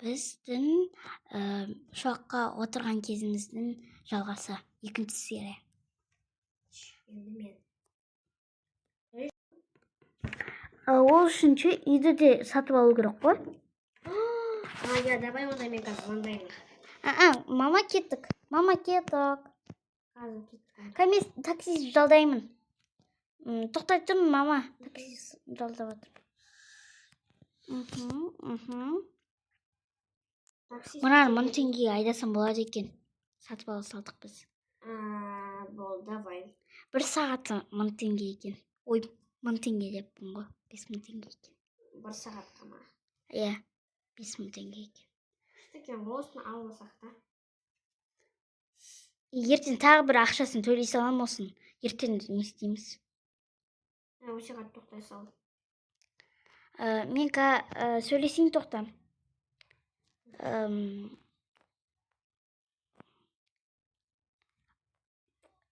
Біздің ұшаққа отырған кезіміздің жалғасы, екінші серия. Енді мен. Ол үшін ше үйді де сатып алу керек қой. А, иә, давай онда мен қазір звондаймын. А, мама, кеттік. Мама, кеттік. Қазір кеттік. Мен такси жалдаймын. Тоқтай тұрмын, мама. Такси жалдап жатырмын. Мхм, мхм. Такси. Мынаны 1000 теңгеге айдасам болады екен. Сатып ала салдық біз. А, болды, давай. Бір сағаты 1000 теңге екен. Ой, 1000 теңге деппін ғой. 5000 теңге екен. Бір сағатқа ма? Иә, 5000 теңге екен. Күшті екен ғой, осыны алып алсақ та. Ертең тағы бір ақшасын төлей саламын осыны. Ертең не істейміз? Осы жаққа тоқтай сал. Мен сөйлесейін, тоқта.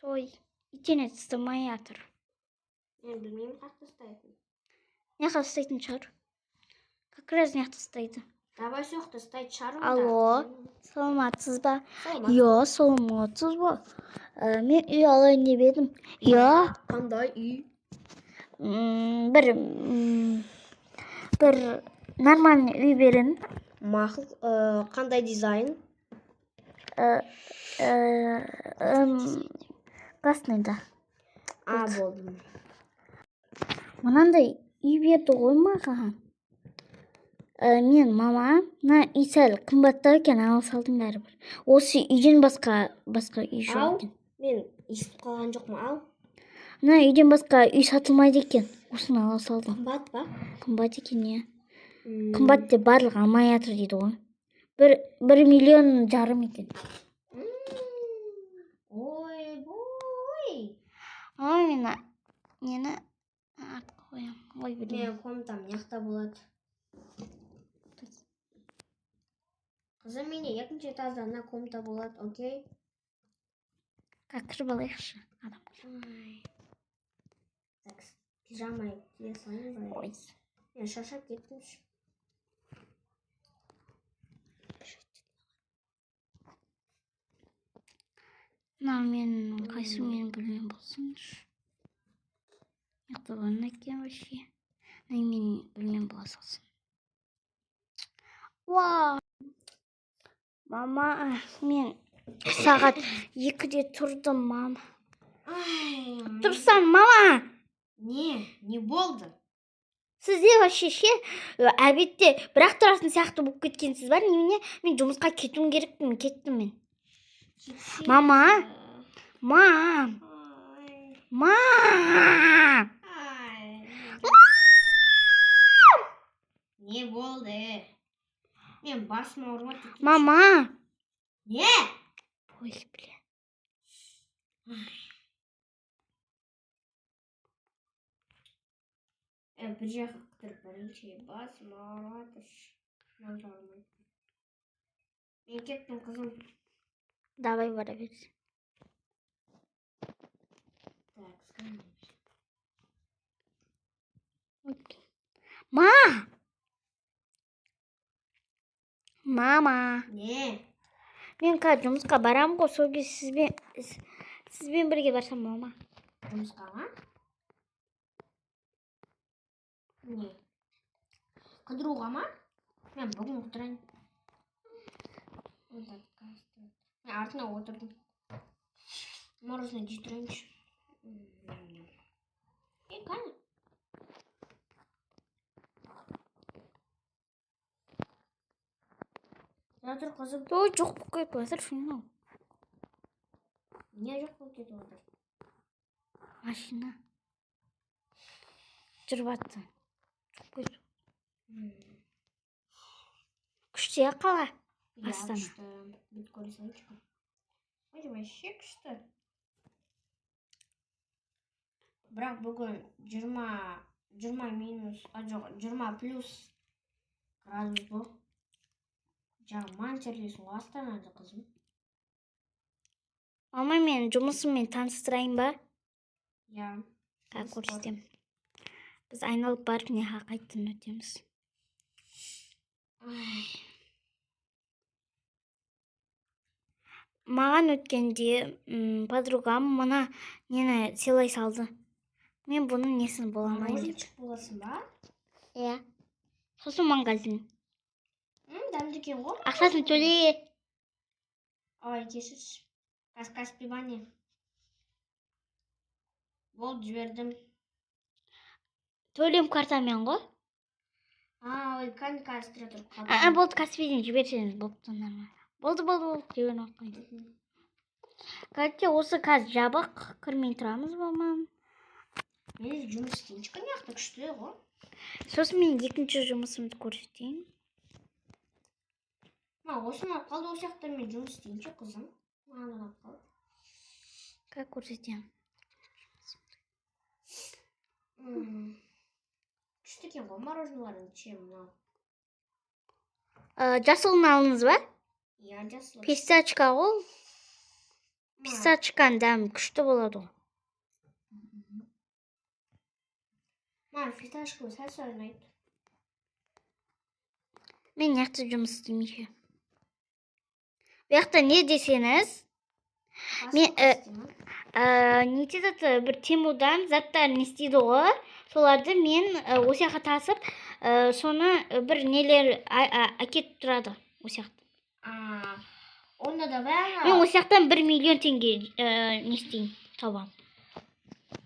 Той, интернет ұстамай жатыр. Мен білмеймін қаяқта ұстайтынын. Мына жақта ұстайтын шығар. Как раз мына жақта ұстайды. Давай, сол жақта ұстайтын шығар онда. Алло, саламатсыз ба? Саламат. Иә, саламатсыз ба? Мен үй алайын деп едім. Иә. Қандай үй? Бір нормальный үй берін. Мақұл, қандай дизайн? Красный да. А, болды. Мынандай үй берді ғой маған. Мен, мама, мына үй сәл қымбаттау екен, ала салдым бәрібір. Осы үйден басқа үй жоқ Ал. екен. Мен естіп қалған жоқпын, ал. Мына үйден басқа үй сатылмайды екен. Осыны ала салдым. Қымбат па? Қымбат екен, иә. Қымбат деп барлығы алмай жатыр дейді ғой. 1,5 миллион екен. Ойбой. Мама, мен нені артқа қоямын? Ой, білмеймін. Менің комнатам мына жақта болады. Қызым, менде екінші этажда мына комната болады, окей? Как кіріп алайықшы адам. Ай. Так, пижама кие салайын ба? Ой. Мен шаршап кеттім. Мынау менің қайсы менің бөлмем болсыншы. Мына жақта ванна екен вообще. Мына менің бөлмем бола салсын. Вау! Мама, мен сағат 2-де тұрдым, мама. Ай. Тұрсам, мама! Не? Не болды? Сізде вообще ше, обедте бірақ тұратын сияқты болып кеткенсіз ба? Немене, мен жұмысқа кетуім керекпін, кеттім мен. Мама! Мам! Ай. Мам! Ай. Не болды? Мен басым ауырып жатыр. Мама! Не? Ой, бля. Бір жаққа қыдырып барайыншы, басым ауырып жатыр. Мынау ауырмайды. Мен кеттім, қызым. Давай, бара бер. Так, скажи. Ма! Мама! Не? Мен қазір жұмысқа барамын ғой, сол кезде сізбен бірге барсам, мама. Жұмысқа ма? Не? Қыдыруға ма? Мен бүгін қыдырайын. Мен артына отырдым. Мороженое жей тұрайыншы. Е, қане? Жатыр, қызым. Ой, жоқ болып кетіп жатыр, шын. Не жоқ болып кетіп жатыр? Машина. Жүріп жатты. Жоқ кетіп. Күшті, иә, қала? Иә, Астана. күшті. Бүйтіп көре салайыншы. Ой, вообще күшті. Бірақ бүгін 20 минус, а жоқ, 20 плюс градус бұл. Жаман терлейсің ғой Астанада, қызым. Мама, мен жұмысыммен таныстырайын ба? Иә. Қазір көрсетемін. Біз айналып барып мына жаққа қайтадан өтеміз. Ай. Маған өткенде подругам мына нені сыйлай салды. Мен бұның несін бола алмаймын деп. Мороженщик боласың ба? Иә. Сосын магазин. Дәмді екен ғой. Ақшасын төле. Ой, кешірші. Каспи ба не? Болды, жібердім. Төлем картамен ғой. А, ой, кәне, қазір, тұра тұр. А, болды, Каспийден жіберсеңіз болыпты, нормально. Болды, болды, болды, жібермей ақ қойыңыз. Короче, осы қазір жабық, кірмей тұрамыз, мамам. Мен жұмыс істейінші, мына жақта күшті ғой. Сосын мен екінші жұмысымды көрсетейін. Ма, осыны алып қалды, осы жақта мен жұмыс істейінші, қызым. Маған ұнап қалды. Как көрсетемін? Күшті екен ғой мороженоеларың, чем мынау. Жасылын алдыңыз ба? Иә, жасыл. Фисташка ғой. Фисташканың дәмі күшті болады ғой. Маған фисташка сәл сәл ұнайды. Мен мына жақта жұмыс істемеймін. Бұл жақта не десеңіз, мен не етеді, бір Темудан заттар не істейді ғой, соларды мен осы жаққа тасып, соны бір нелер әкетіп тұрады осы жақта. Онда давай ана. Мен осы жақтан 1 миллион теңге не істеймін, табамын.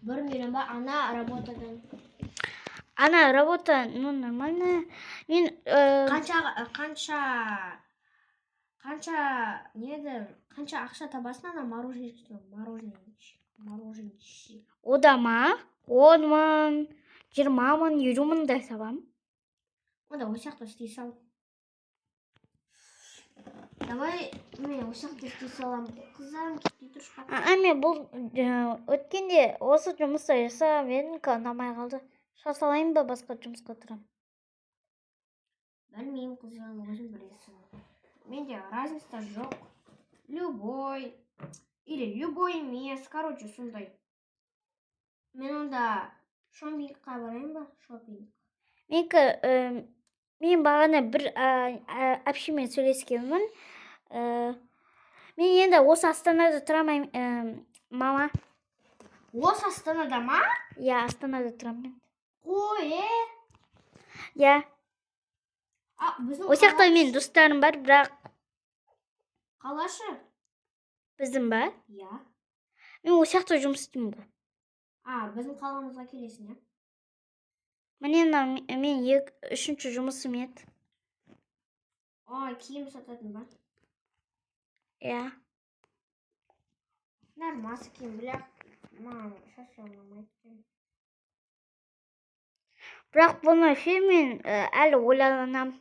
1 миллион ба ана работадан? Ана работа, ну, нормально. Мен Қанша не еді, қанша ақша табасың ана мороженое мороженое? Ода ма 10 000, 20 000, 50 000-дай табамын. Онда осы жақта істей сал. Давай мен осы жақта істей саламын, қызым, кетпей тұршы. А, мен бұл өткенде осы жұмысты жасап едім, ұнамай қалды. Шыға салайын ба, басқа жұмысқа тұрамын? Білмеймін, қызым, өзің білесің. Менде разница жоқ, любой или любой емес, короче, сондай. Мен онда шопингқа барайын ба, шопинг? Менікі мен бағана бір әпшемен сөйлескенмін. Мен енді осы Астанада тұрамын, мама. Осы Астанада ма? Иә, Астанада тұрамын мен. Қой, е. Иә. А біздің Осы жақта менің достарым бар, бірақ Қалашы. Біздің ба? Иә. Мен осы жақта жұмыс істеймін ғой. А, біздің қаламызға келесің, иә? Міне, мынау мен үшінші жұмысым еді. Ой, киім сататын ба? Иә. Нормасы киім, бірақ маған шашы ұнамайды екен. Бірақ бұны ше, мен әлі ойланамын.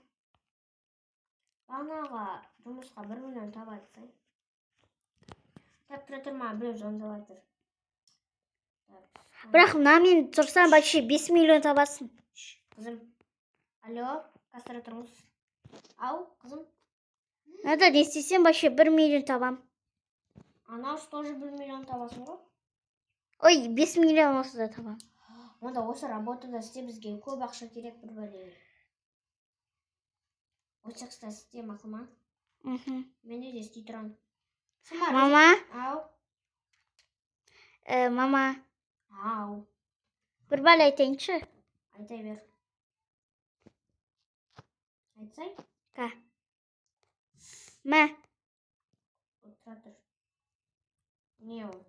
Бағанағы жұмысқа 1 миллион таба алсаң. Так, тұра тұр, маған біреу звондап жатыр. Так, Бірақ мынамен тұрсаң, вообще 5 миллион табасың. Қызым, алло, қазір, тұра тұрыңыз. Ау, қызым. Мынада не істесем, вообще 1 миллион табам. Анау тоже 1 миллион табасың ғой. Ой, 5 миллион осыда табам. Онда осы работада істе, бізге көп ақша керек, бір бәле. Осы жақта істе, мақұл ма? Мхм. Мен де істей тұрамын. Мама. Ау. Мама. Ау. Бір бәле айтайыншы. Айта бер, айтсай. Ка. Мә. Тұра тұр, не ол?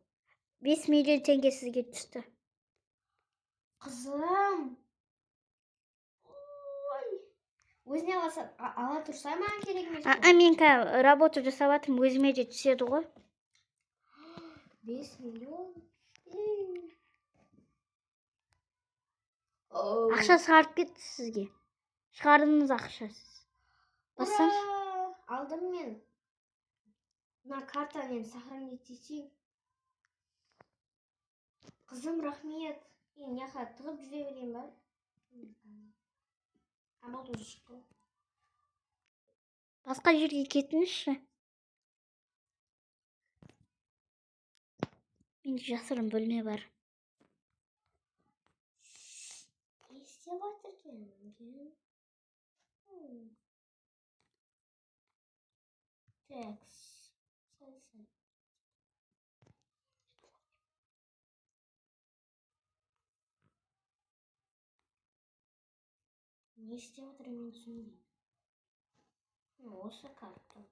5 миллион теңге сізге түсті. Қызым, ой, өзіне алса, ала тұрсай, маған керек емес. А, мен қазір работа жасап жатырмын, өзіме де түседі ғой. 5 миллион. Ақша шығарып кетті сізге. Шығардыңыз ақша сіз. Бассаңыз. Ура! Алдым мен. Мына картаны енді сохранить етейін. Қызым, рахмет. Енді мына жаққа тығып жүре берейін ба? А, болды, уже шықты. Басқа жерге кетіңізші. Менде жасырын бөлме бар. Не істеп жатыр екен? Такс. Сәл сәл. Не істеп жатыр, мен түсінбеймін. Осы карта.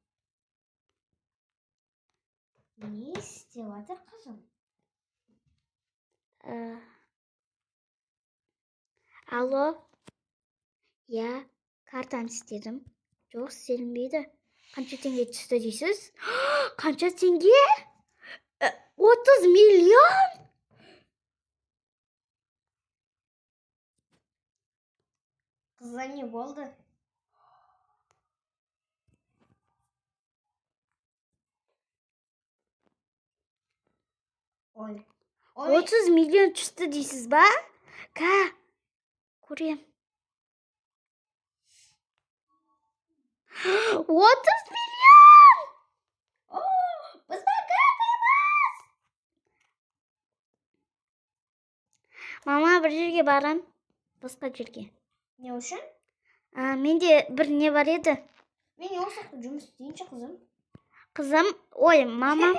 Не істеп жатыр, қызым? Алло. Иә, картаны істедім. Жоқ, істелінбейді. Қанша теңге түсті дейсіз? Қанша теңге? 30 миллион? Қызда не болды? Ой. Ой. 30 миллион түсті дейсіз ба? Ка, көрем. 30 миллион! О, біз богатыймыз! Мама, бір жерге барам. Басқа жерге. Не үшін? Менде бір не бар еді. Мен осы жақта жұмыс істейінші, қызым. Қызым, ой, мама.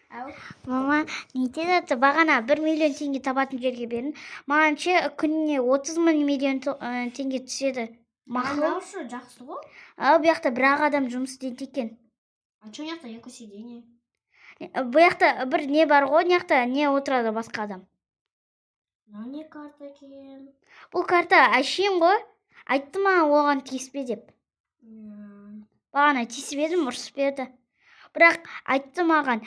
Ау. Мама, не деді? Бағана 1 миллион теңге табатын жерге берін. Маған ше күніне 30 мың миллион теңге түседі. Мақұл. Мынаушы жақсы ғой. Ал бұл жақта бір ақ адам жұмыс істейді екен. А чё мына жақта екі сиденье? Бұл жақта бір не бар ғой, мына жақта не отырады басқа адам. Мынау не карта екен? Бұл карта әшейін ғой. Айтты маған оған тиіспе деп. Бағана тиісіп едім, ұрысып берді. Бірақ айтты маған,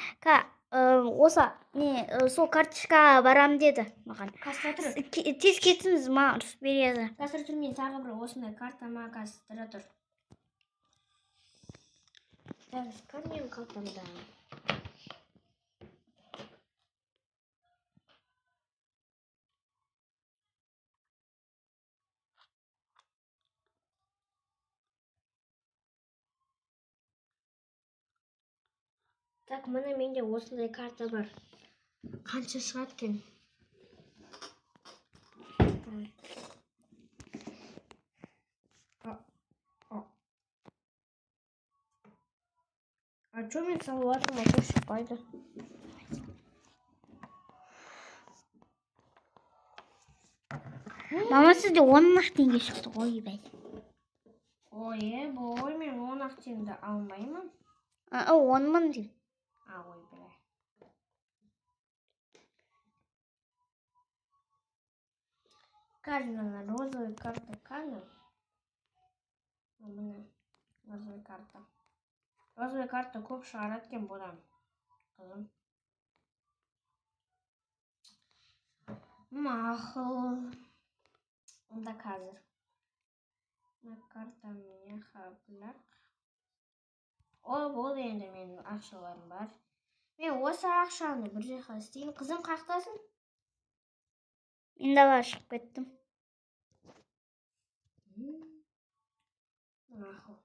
осы не, сол карточкаға барам деді маған. Касса тұр. Тез кетіңіз, маған ұрысып береді. Касса тұр, мен тағы бір осындай карта ма касса тұр. Так, менің картамда. Так, міне менде осындай карта бар. Қанша шығады екен? А чё мен салып жатырмын, а чё шықпайды? Мама, сізде он ақ теңге шықты ғой, ойбай. Ой, бой, мен он ақ теңге алмаймын. 10 мың деймін. А, ой, бля. Қазір ана розовый карта қане? Міне, розовый карта. Розовый карта көп шығарады екен бұдан, қызым. Мақұл. Онда қазір. Мына карта міне қабылдақ. О, болды енді менің ақшаларым бар. Мен осы ақшаны бір жаққа істеймін. Қызым, қаяқтасың? Мен далаға шығып кеттім. Мақұл.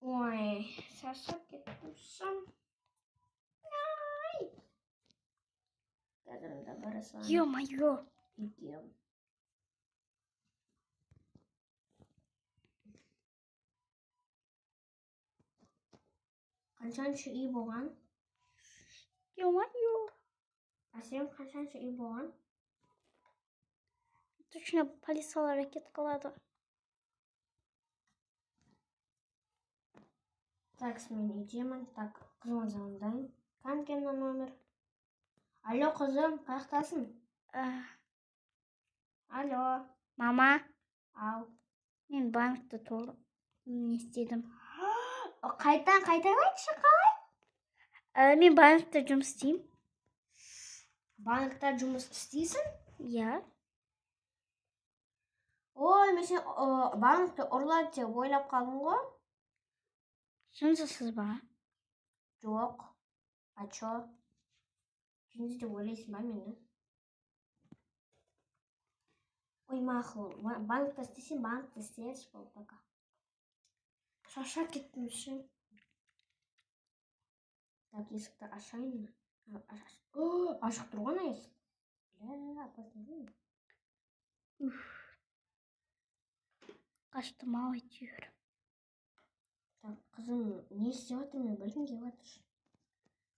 Ой, шаршап кеттім шым. Ай! Қазір онда бара саламын. Ё-моё! Үйге. Қаншаншы үй болған? Ё-моё! Әсем, қаншаншы үй болған? Точно полициялар әрекет қылады. Так, мен үйдемін. Так, қызыма звондаймын. Қанкен номер? Алло, қызым, қаяқтасың? Алло. Мама. Ау. Мен банкті толық не істедім. Қайтан, қайтан айтшы, қалай? Мен банкте жұмыс істеймін. Банкта жұмыс істейсің? Иә. Ой, мен сен банкті ұрлады деп ойлап қалдым ғой. Жынсыз ба? Жоқ. А чё? Жынсыз деп ойлайсың ба мені? Ой, мақұл. Банкта істесең, банкта істерсің, болды, пока. Шаршап кеттім ше. Так, есікті ашайын. О, ашық тұр ғой ана есік. Бля, опасно değil mi? Уф. Қаштым ау әйтеуір. Так, қызым, не істеп жатыр, мен білгім келіп жатыр.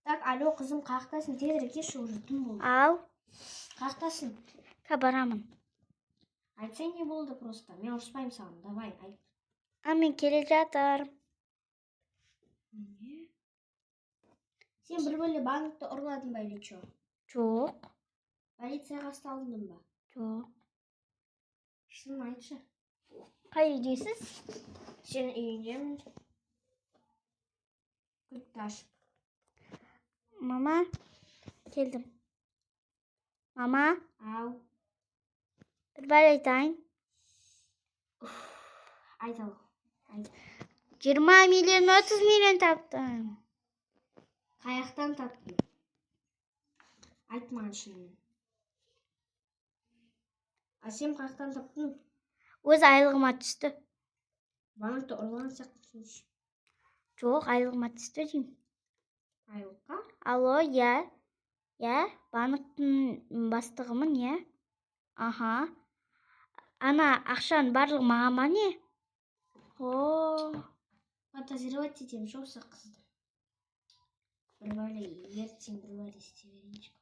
Так, алло, қызым, қаяқтасың? Тезірек келші, уже түн болды. Ау. Қаяқтасың? Барамын. Айтсаң, не болды просто? Мен ұрыспаймын саған, давай, айт. А, мен келе жатырмын. Не? Сен бір бөле банкті ұрладың ба или че? Жоқ. Полицияға ұсталдың ба? Жоқ. Шынын айтшы. Қай үйдесіз? Сенің үйіңдемін. Кілтті ашып. Мама, келдім. Мама, Ау. бір бәле айтайын. Айт, ал. Айт. 20 миллион, 30 миллион таптым. Қаяқтан таптың? Айт маған шынымен. А сен қаяқтан таптың? Өз айлығыма түсті. Банкті ұрлаған сияқтысың. Жоқ, айлығыма түсті деймін. Айлыққа? Алло, иә. Иә, банктің бастығымын, иә. Аха. Ана ақшаның барлығы маған ба, не? О, Подозревать етемін ше осы қызды. Бір бәле ертең бір бәле істей берейінші.